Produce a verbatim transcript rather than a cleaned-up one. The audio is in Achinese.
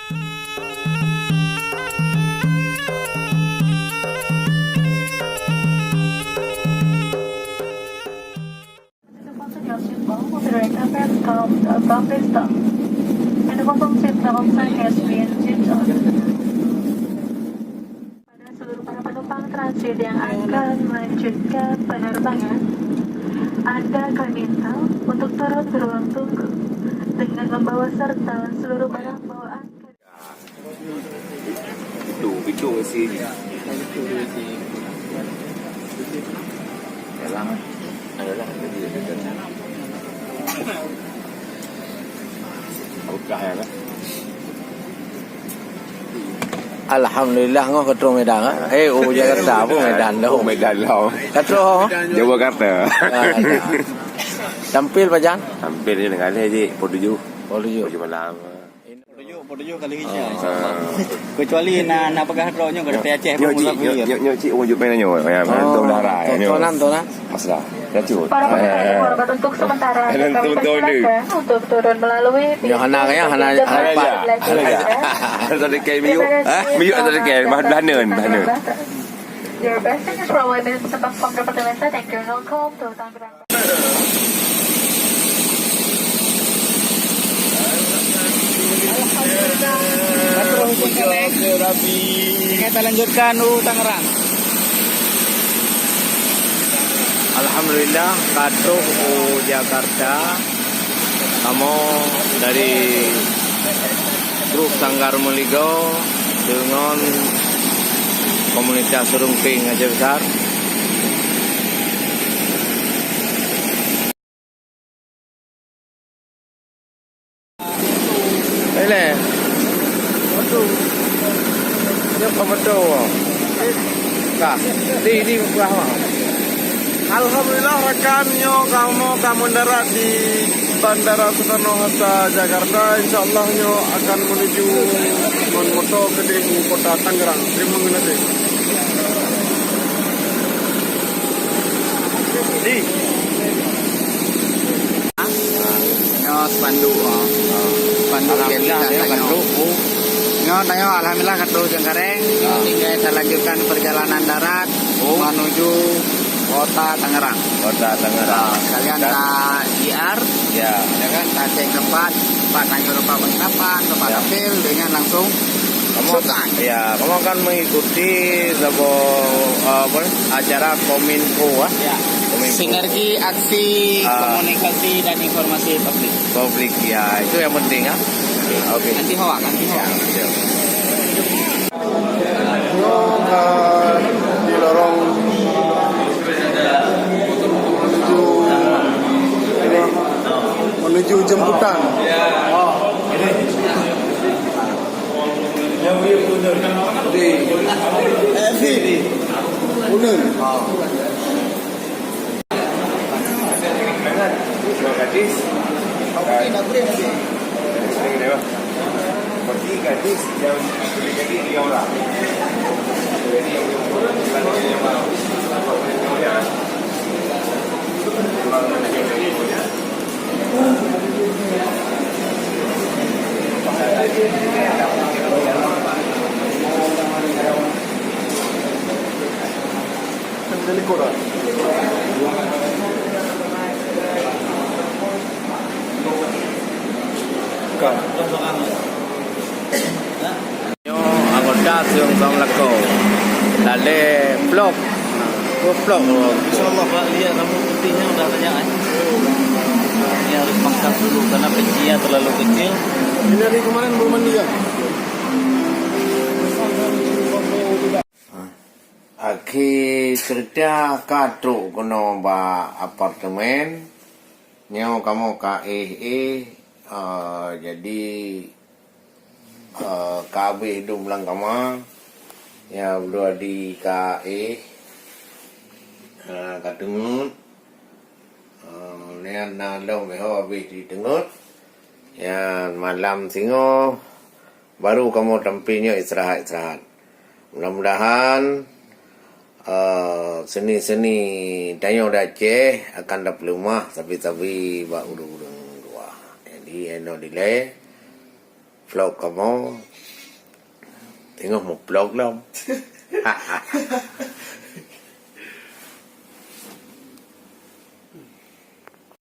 Pada seluruh para penumpang transit yang akan melanjutkan penerbangan, Anda kami minta untuk turun di ruang tunggu dengan membawa serta seluruh barang bawaan. Itu, itu isi. Yalah. Ayolah, jadi buka ya lah. Alhamdulillah, ngoh ka troh Medan, eh. Eh, oh, Jakarta pun Medan dah. Oh, Medan lah. Ka troh. Jawa Jakarta. Ah, dah. Tampil pajan? Tampil je dengan dia je, pukul tujuh. Pukul tujuh. Pukul tujuh malam. Pukul tujuh, pukul tujuh kali hijau, insya Allah. Kecuali na, na peugah droe nyoe, kata Aceh pun musafir. Nyok, nyok, nyok, cik, wujud main nyoe. Ya, oh, tu dah rai, tu, nyoe. Tonan, tonan. Aslah. Ya, cik. Para pengendara yang terhormat, untuk sementara kami persilakan untuk turun melalui pintu. Ya, hana, ya, hana, hana, hana. Ada tadi kain miyuk. Terima kasih. Hah? Miyuk ada tadi kain. Bah, bah, nun, bah, nun. Your best is from Women Sepak Pom Departemen. Thank you. Welcome to Tangerang. Alhamdulillah, ka troh u Cengkareng. Tinggai talanjutkan u Tangerang. Alhamdulillah, ka troh u Jakarta. Kamoe dari grup Sanggar Meuligoe deungon komunitas Rungkeng Aceh Besar. Ilèe. Nyoe ka beutôi. Ka. Di, di bawah. Alhamdulillah, rakan, nyoe kamoe ka mendarat di Bandara Soekarno-Hatta, Jakarta. Insya Allah, nyoe akan menuju ngon moto keudeh u kota Tangerang. Terima kasih. Di. Nyoe spanduk, oh. Spanduk. Alhamdulillah, nyoe spanduk, oh. Nyoe tanyoe alhamdulillah ka troh Cengkareng. Ah. Tinggai talanjutkan perjalanan darat, oh, menuju kota Tangerang. Kota Tangerang. Ah, sekalian ta I R, ya, ya kan, ta cek tempat, tempat tanyoe, tempat penangkapan, tempat, ya, tampil, dengan langsung Kamoe, sultan. Ya, kamoe kan mengikuti saboh, eh, apa ni, acara Kominfo, ah. Ya. Kominfo. Sinergi aksi, ah, komunikasi dan informasi publik. Publik, ya, itu yang penting, ah. Oke. Anti hoak, anti hoak. Ya, siap. Nyoe ka di lorong menuju, menuju jemputan. Di, eh, di, Uneuen. Kan. Nyoe anggota siueng-sueng lakoe. Lalé vlog. Vlog. Insya Allah, Pak, lihat rambut putihnya udah banyak, eh. Ini harus pangkas dulu karena pencinya terlalu kecil. Ini dari kemarin belum mandi, ya? Akhé cerita ka trok keunoe bak apartemen. Nyoe kamoe ka éh-éh, eh, jadi, eh, ka habéh dum lam kama. Ya, Abdul Adi ka éh, eh, ka teungeut. Eh, nyan na lom ho habéh jiteungeut. Nyan malam singoh baru kamoe tampil nyoe istirahat-istirahat. Mudah-mudahan, eh, seni-seni tanyoe di Aceh akan tapeuleumah sabe-sabe bak ureueng-ureueng luwa. Jadi, inoe dilèe vlog kamoe. teungoh muplok lom.